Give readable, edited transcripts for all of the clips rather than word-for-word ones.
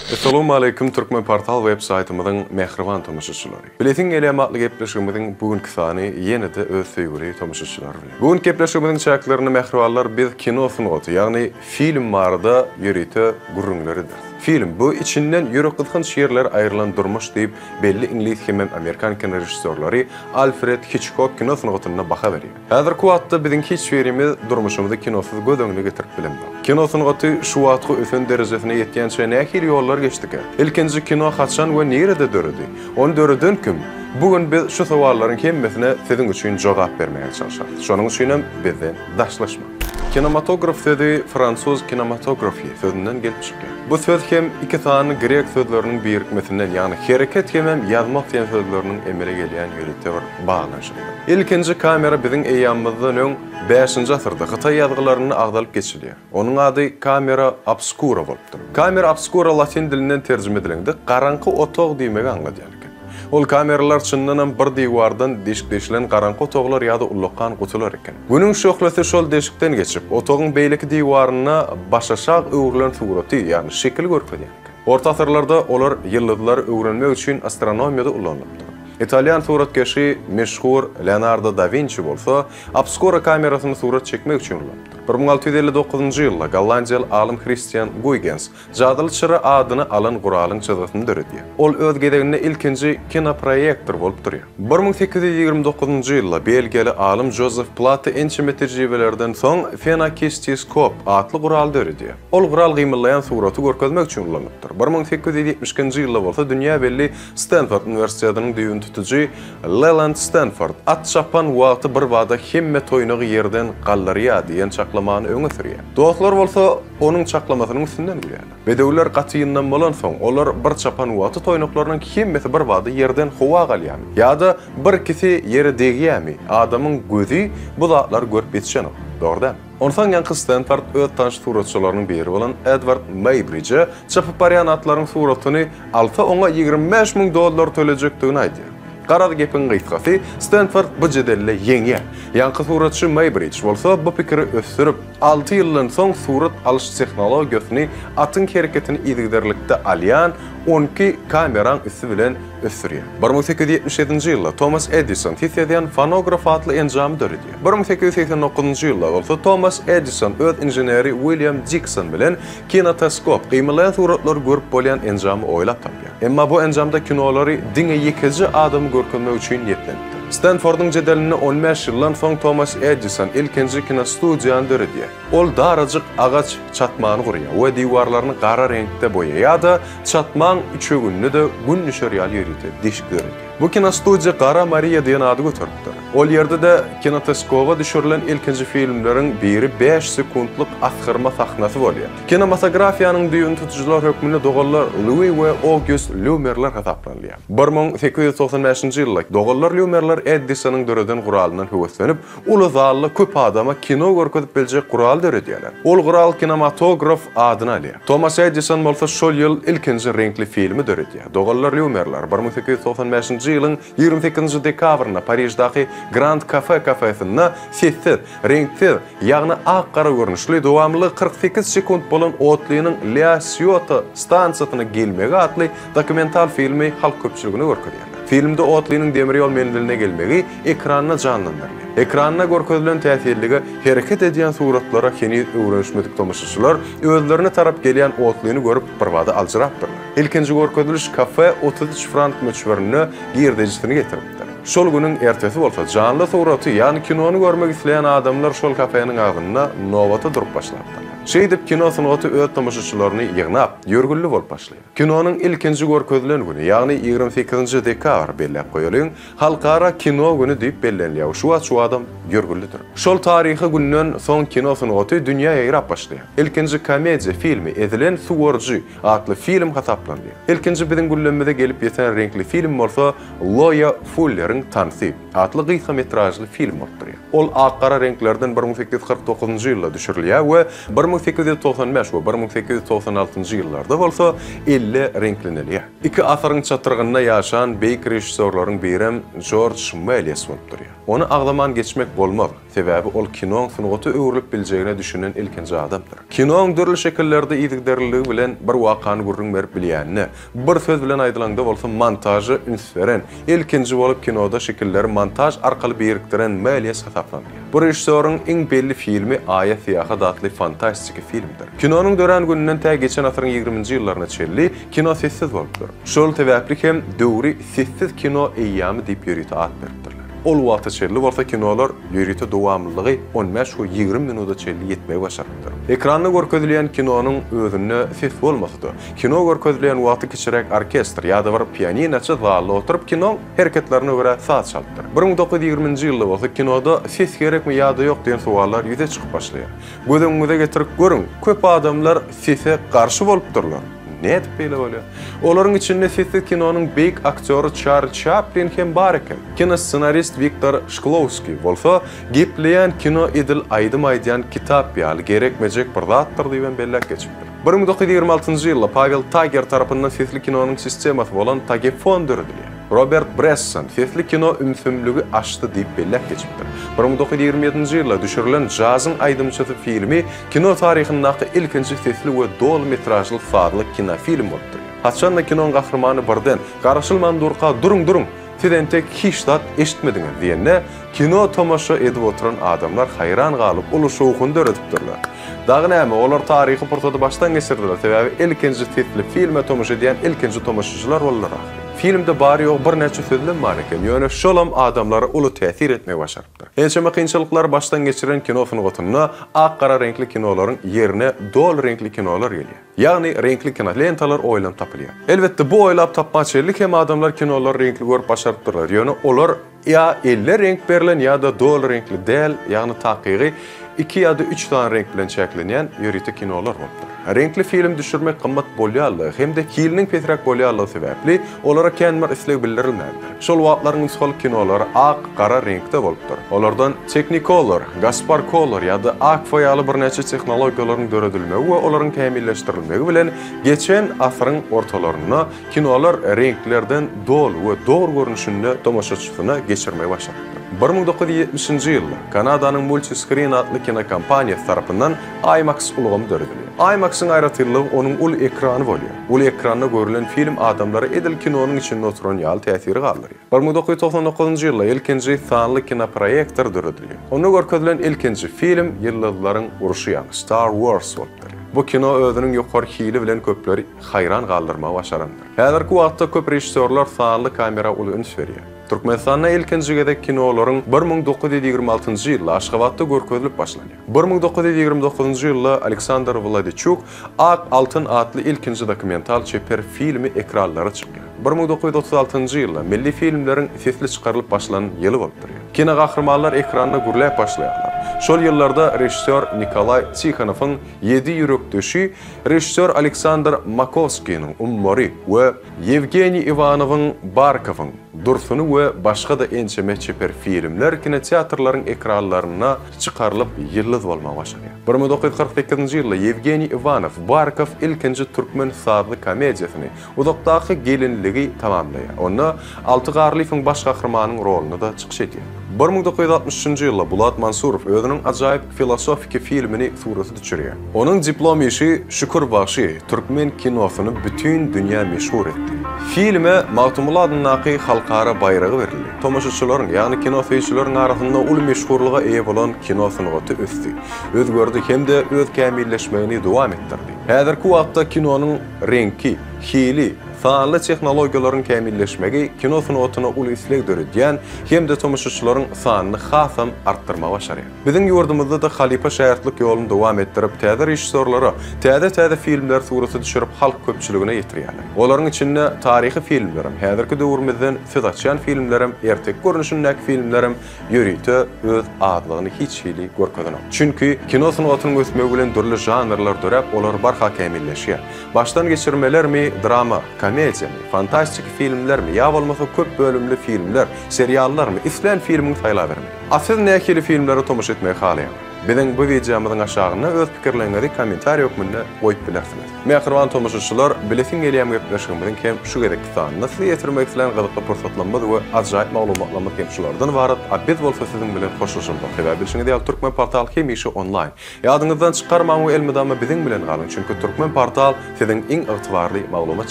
Essalawmaleýkim Türkmenportal web saýtymyzyň mähriban tomaşaçylary. Bilesiň gelýärmi atly gepleşigimiziň bu günki sany ýene-de öz söýgüli tomaşaçylary bilen. Bu günki gepleşigimiziň çäklerinde mähribanlar biz kino sungaty ýagny film barada ýörite gürrüňler ederis. Film bu içinden ýürekgysgynç ýerler aýrylan durmuş diýip belli iňlis hemem amerikan kinorežissýorlary Alfred Hiçkok kino sungatynda baha berýär. Häzirki wagtda biziň hiç birimiz durmuşymyzy kinosyz göz öňüne getirip bilemzok. Kino sungaty şu wagtky ösen derejesine ýetýänçä nähili ýollar geçdikä? Ilkinji kino haçan we nirede döredi? Ony döreden kim? Bu gün biz şu sowallaryň hemmesine siziň üçin jogap bermäge çalşarys. Şonuň üçinem bizden daşlaşmaň. Kinematograf sözi fransuz kinematografi sözünden gelip çykýar. Bu söz hem iki sany grek sözleriniň birikmesinden, ýagny hereket hemem ýazmak diýen sözleriniň emele gelýän ýörite bir baglanyşygydyr. Ilkinji kamera biziň eýýamymyzdan öň bäşinji asyrda hytaý ýazgylarynda agzalyp geçilýär. Onuň ady kamera obskura bolupdyr. Kamera obskura latyn dilinden terjime edilende garaňky otag diýmegi aňladýan eken. Ol kameralar çyndanam bir diwardan deşik deşilen garaňky otaglar ýa-da ullakan gutular eken. Günüň şöhlesi şol deşikden geçip, otagyň beýleki diwarynda başaşak öwrülen suraty, ýagny şekili görkezýän eken. Orta asyrlarda olar ýyldyzlary öwrenmek üçin astronomiýada ulanylypdyr. Italýan suratkeşi meşhur Leonardo da Winçi bolsa obskura kamerasyny surat çekmek üçin ulanypdyr. 1659-njy ýylda gollandiýaly alym Hristian Guýgens Jadyly çyra adyny alan guralyň çyzgysyny döredýär. Ol öz gezeginde ilkinji kinoproýektor bolup durýar. 1829-njy ýylda belgiýaly alym Jozef Plate ençeme tejribelerden soň fenakistiskop atly guraly döredýär. Ol gural gymyldaýan suraty görkezmek üçin ulanypdyr. 1872-nji ýylda bolsa dünýä belli Stenford uniwersitetiniň düýbüni tutujy Leland Stenford at çapan wagty birbada hemme toýnagy ýerden galdyrýar diýen çaklamany öňe sürýär. Dostlary bolsa onuň çaklamasynyň üstünden gülýärler. Bedewler gaty ýyndam bolansoň, olar bir çapan wagty toýnaklarynyň hemmesi birbada ýerden howa galýarmy ýa-da bir-ikisi ýere degýärmi, adamyň gözi bu zatlary görüp ýetişenok. Dogry dälmi? Onsoň ýaňky Stenford öz tanyş suratçylarynyň biri bolan Edward Meýbrije çapyp barýan atlaryň suratyny alsa oňa 25 000 dollar tölejekdigini aýdýar. Garaz gepiň gysgasy, Stenford bu jedelde ýeňýär. Ýaňky suratçy Meýbrij bolsa bu pikiri ösdürip, alty ýyldan soň surat alyş tehnologiýasyny atyň hereketini yzygiderlikde alýan 12 kameraň üsti bilen ösdürýär. 1877-nji ýylda Tomas Edison ses ýazýan fonograf atly enjamy döredýär. 1889-njy ýylda bolsa Tomas Edison öz inženeri Uilýam Dikson bilen kinetoskop, gymyldaýan suratlary görüp bolýan enjamy oýlap tapýar. Emma bu enjamda kinolary diňe ýekeje adamy görkezmek üçin niýetlenipdir. Stenfordyň jedelinde on bäş ýyldan soň Tomas Edison ilkinji kinostudiýany döredýär. Ol darajyk agaç çatmany gurýar we diwarlaryny gara reňkde boýaýar-da, çatmaň üçeginde-de gün düşer ýaly ýörite deşik döredýär. Bu kinostudiýa Gara Mariýa diýen ady göteripdir. Ol ýerde-de kinetoskoba düşürilen ilkinji filmleriň biri bäş sekuntlyk asgyrma sahnasy bolýar. Kinematografiýanyň düýbüni tutujylar hökmünde doganlar Lui we Ogýust Lýumerler hasaplanylýar. 1895-nji ýylda doganlar Lýumerler Eddisonyň döreden guralyndan höweslenip, uly zalda köp adama kino görkezip biljek gural döredýärler. Ol gural kinematograf adyny alýar. Tomas Edison bolsa şol ýyl ilkinji reňkli filmi döredýär. Doganlar Lýumerler 1895-nji ýylyň 28-nji dekabrynda Pariždaky Grand Cafe kafesinde sessiz, reňksiz, ýagny ak-gara görnüşli, dowamlylygy 48 sekunt bolan otlynyň Lea Sýota stansiýasyna gelmegi atly dokumental filmi halk köpçüligine görkezýärler. Filmde otlynyň demir ýol menziline gelmegi ekranda janlandyrylýar. Ekranda görkezilen täsirlige hereket edýän suratlara heniz öwrenişmedik tomaşaçylar özlerine tarap gelýän otlyny görüp birbada aljyrapdyrlar. Ilkinji görkeziliş kafe 33 frank möçberinde girdejisini getiripdir. Şol günüň ertesi bolsa janly suraty, ýagny kinony görmek isleýän adamlar şol kafeniň agzynda nobata durup başlapdyrlar. Şeýdip kino sungaty öz tomaşaçylaryny ýygnap, ýörgünli bolup başlaýar. Kinonyň ilkinji görkezilen güni, ýagny 28-nji dekabr belläp goýalyň, Halkara kino güni diýip bellenilýär we şu wagt şu adam ýörgünlidir. Şol taryhy günden soň kino sungaty dünýä ýaýrap başlaýar. Ilkinji komediýa filmi Ezilen suwaryjy atly film hasaplanylýar. Ilkinji biziň günlerimize gelip ýeten reňkli film bolsa Loýa Fulleriň tansy atly gysga metražly film bolup durýar. Ol ak-gara reňklerden 1849-njy ýylda düşürilýär we 1895 we 1896-njy ýyllarda bolsa elle reňklenilýär. Iki asyryň çatrygynda ýaşan beýik režissýorlaryň birem Jorj Melies bolup durýar. Ony agzaman geçmek bolmaz. Sebäbi ol kinoň sungata öwrülip biljegine düşünen ilkinji adamdyr. Kinoň dürli şekillerde yzygiderliligi bilen bir wakany gürrüň berip bilýänine, bir söz bilen aýdylanda bolsa montaža üns beren, ilkinji bolup kinoda şekilleri montaž arkaly birikdiren Melies hasaplanylýar. Bu režissýoryň iň belli filmi Aýa syýahat atly fantastiki filmdir. Kinonyň dörän gününden tä geçen asyryň ýigriminji ýyllaryna çenli kino sessiz bolupdyr. Şol sebäpli hem döwri sessiz kino eýýamy diýip ýörite at beripdirler. Ol wagta çenli bolsa kinolar ýörite dowamlylygy on bäş we 20 minuda çenli ýetmegi başarypdyr. Ekranda görkezilýän kinonyň özünde ses bolmasa-da, kino görkezilýän wagty kiçiräk orkestr ýa-da bir pianinoçy zalda oturyp kinoň hereketlerine görä saz çalypdyr. 1920-nji ýylda bolsa kinoda ses gerekmi ýa-da ýok diýen sowallar ýüze çykyp başlaýar. Göz öňüňize getirip görüň, köp adamlar sese garşy bolupdyrlar. Nädip beýle bolýar? Olaryň içinde sessiz kinonyň beýik aktýory Çarli Çaplin hem bar eken. Kinossenarist Wiktor Şklowskiý bolsa, Gepleýän kino edil aýdym aýdýan kitap ýaly gerekmejek bir zatdyr diýip hem belläp geçipdir. 1926-njy ýylda Pawel Tager tarapyndan sesli kinonyň sistemasy bolan Tagefon döredilýär. Robert Bresson sesli kino ümsümligi açdy diýip belläp geçipdir. 1927-nji ýylda düşürilen Jazyň aýdymçysy filmi kino taryhyndaky ilkinji sesli we doly metražly sazly kinofilm bolup durýar. Haçan-da kinoň gahrymany birden, garaşylman durka Duruň, duruň! Siz entek hiç zat eşitmediňiz diýende, kino tomaşa edip oturan adamlar haýran galyp, uly şowhun döredipdirler. Dagy näme, olar taryhy pursady başdan geçirdiler, sebäbi ilkinji sesli filme tomaşa edýän ilkinji tomaşaçylar boldular ahyry. Filmde bary-ýogy birnäçe sözlem bar eken, ýöne şolam adamlara uly täsir etmegi başarypdyr. Ençeme kynçylyklary başdan geçiren kino sungatynda ak-gara reňkli kinolaryň ýerine doly reňkli kinolar gelýär. Ýagny reňkli kinolentalar oýlanyp tapylýar. Elbetde, bu oýlap tapma çenli hem adamlar kinolary reňkli görüp başarypdyrlar, ýöne olar ýa elle reňk berlen ýa-da doly reňkli däl, ýagny takygy iki ýa-da üç sany reňk bilen çäklenýän ýörite kinolar bolupdyr. Reňkli film düşürmek gymmat bolýanlygy hem-de hiliniň pesräk bolýanlygy sebäpli, olara kän bir isleg bildirilmändir. Şol wagtlaryň nusgalyk kinolary ak, gara reňkde bolupdyr. Olardan Technicolor, Gaspar Color ýa-da Agfa ýaly birnäçe tehnologiýalaryň döredilmegi we olaryň kämilleşdirilmegi bilen geçen asyryň ortalarynda kinolar reňklerden doly we dogry görnüşinde tomaşaçysyna geçirmegi başarypdyr. 1970-nji ýylda Kanadanyň Multiscreen atly kinokompaniýasy tarapyndan IMAX ulgamy döredilýär. IMAX-yň aýratynlygy onuň uly ekrany bolýar. Uly ekranda görlen film adamlara edil kinonyň içinde oturan ýaly täsiri galdyrýar. 1999-njy ýylda ilkinji sanly kinoproýektor döredilýär. Onda görkezilen ilkinji film Ýyldyzlaryň urşy ýagny Star Wars bolupdyr. Bu kino özüniň ýokary hili bilen köpleri haýran galdyrmagy başarandyr. Häzirki wagtda köp režissýorlar sanly kamera uly üns berýär. Türkmenistanda ilkinji gezek kinolaryň 1926-njy ýylda Aşgabatda görkezilip başlanýar. 1929-njy ýylda Aleksandr Wladyçuk Ak altyn atly ilkinji dokumental çeper filmi ekranlara çykýar. 1936-njy ýylda milli filmleriň sesli çykarylyp başlanan ýyly bolup durýar. Kinogahrymanlar ekranda gürläp başlaýarlar. Şol ýyllarda režissýor Nikolaý Tihonowyň Ýedi ýürekdeşi, režissýor Aleksandr Makowskiniň Ummary we Ýewgeniý Iwanowyň Barkowyň Dursuny we başga-da ençeme çeper filmler kinoteatrlaryň ekranlarynda çykarylyp ýyldyz bolmagy başarýar. 1948-nji ýylda Ýewgeniý Iwanow Barkow ilkinji türkmen sazly komediýasyny Uzakdaky gelinligi tamamlaýar. Onda Alty Garlyýewiň baş gahrymanyň rolunda-da çykyş edýär. 1963-nji ýylda Bulat Mansurow özüniň ajaýyp filosofiki filmini surata düşürýär. Onuň diplom işi Şükür bagşy türkmen kinosyny bütin dünýä meşhur etdi. Filme Magtymguly adyndaky halkara baýragy berildi. Tomaşaçylaryň, ýagny kino söýüjileriň arasynda uly meşhurlyga eýe bolan kino sungaty ösdi, özgerdi hem-de öz kämilleşmegini dowam etdirdi. Häzirki wagtda kinonyň reňki, hili, sanly tehnologiýalaryň kämilleşmegi kino sungatyna uly isleg döredýän hem-de tomaşaçylaryň sanyny hasam artdyrmagy başarýar. Biziň ýurdumyzda-da halypa-şägirtlik ýoluny dowam etdirip, täze režissýorlara täze-täze filmleri surata düşürip halk köpçüligine ýetirýärler. Olaryň içinde taryhy filmlerem, häzirki döwrümizden söz açýan filmlerem, erteki görnüşindäki filmlerem ýörite öz azlygyny hiç hili görkezenok. Çünki kino sungatynyň ösmegi bilen dürli žanrlar döräp, olar barha kämilleşýär. Başdan geçirmelermi, drama, komediýamy, fantastiki filmlermi ýa bolmasa köp bölümli filmler, seriallarmy, islän filmiňi saýlabermeli. A siz nähili filmlere tomaşa etmegi halaýaňyz? Biziň bu wideomyzyň aşagynda öz pikirleriňizi kommentariý hökmünde goýup bilersiňiz. Mähriban tomaşaçylar, Bilesiň gelýämi gepleşigimiziň hem şu gezekki sanynda size ýetirmek islän gyzykly pursatlarymyz we ajaýyp maglumatlarymyz hem şulardan ybarat, a biz bolsa siziň bilen hoşlaşamzok, sebäbi bilşiňiz ýaly Türkmenportal hemişe onlaýn. Ýadyňyzdan çykarmaň we elmydama biziň bilen galyň, çünki Türkmenportal siziň iň ygtybarly maglumat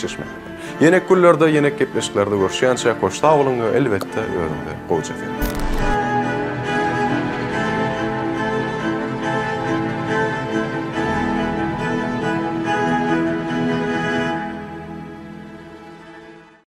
çeşmäňizdir. Ýenek günlerde, ýenek gepleşiklerde görüşýänçäk hoş sag boluň we elbetde özüňize gowja serediň.